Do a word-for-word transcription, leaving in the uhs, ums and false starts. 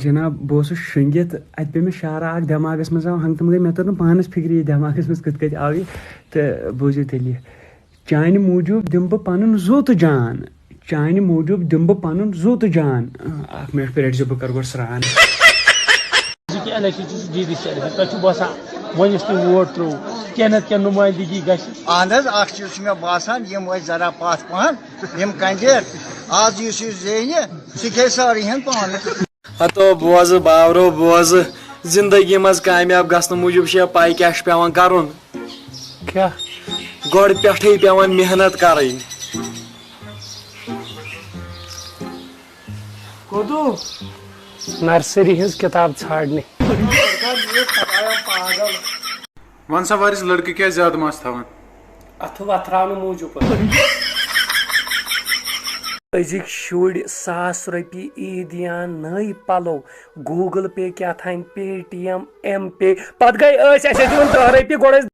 جناب، بہٕ اوسُس شۄنٛگِتھ، اَتہِ پیٚیہِ مےٚ شارا اکھ دٮ۪ماغس منٛز آو، ہنٛگتہٕ منٛگے مےٚ توٚر نہٕ پانس فِکرِ یہِ دٮ۪ماغس منٛز کِتھ کٔنۍ آو یہِ۔ تہٕ بوٗزِو تیٚلہِ یہِ، چانہِ موٗجوٗب دِمہٕ بہٕ پنُن زُو تہٕ جان، چانہِ موٗجوٗب دِمہٕ بہٕ پنُن زُو تہٕ جان۔ اکھ مِنٹ، رٔٹۍ زِ، بہٕ کرٕ گۄڈٕ سرٛان۔ زِ کہِ الیکشن چھُ ڈی ڈی سی الیکشن، تۄہہِ چھُو باسان وۄنۍ یُس تُہۍ ووٹ ترٛوو، کینٛہہ نتہٕ کینٛہہ نُمٲیندگی گژھِ؟ اہن حظ، اکھ چیٖز چھُ مےٚ باسان، یِم ٲسۍ ذرا پتھ پہن، یِم کینڈیڈ، آز یُس یہِ زینہِ، سُہ کھیٚیہِ سٲرٕے ہن پانس۔ ہتو بوزٕ باورو بوزٕ، زندگی منٛز کامیاب گژھنہٕ موٗجوٗب چھےٚ پاے کیٛاہ چھُ پٮ۪وان کرُن؟ کیٛاہ؟ گۄڈٕ پٮ۪ٹھٕے پٮ۪وان محنت کرٕنۍ۔ کوٚدو؟ نرسری ہٕنٛز کِتاب ژھانٛڈنہِ۔ وَن سا وارِس، لٔڑکہٕ کیٛازِ زیادٕ مَس تھاوان؟ اَتھٕ وَتھراونہٕ موٗجوٗب۔ أزِکۍ شُرۍ ساس رۄپیہِ عیٖد یِوان نٔے پَلو، Google Pay کیٛاہ تھانۍ، Paytm، M Pay، پَتہٕ گٔے أسۍ، اَسہِ ٲسۍ دِوان دَہ رۄپیہِ، گۄڈٕ ٲسۍ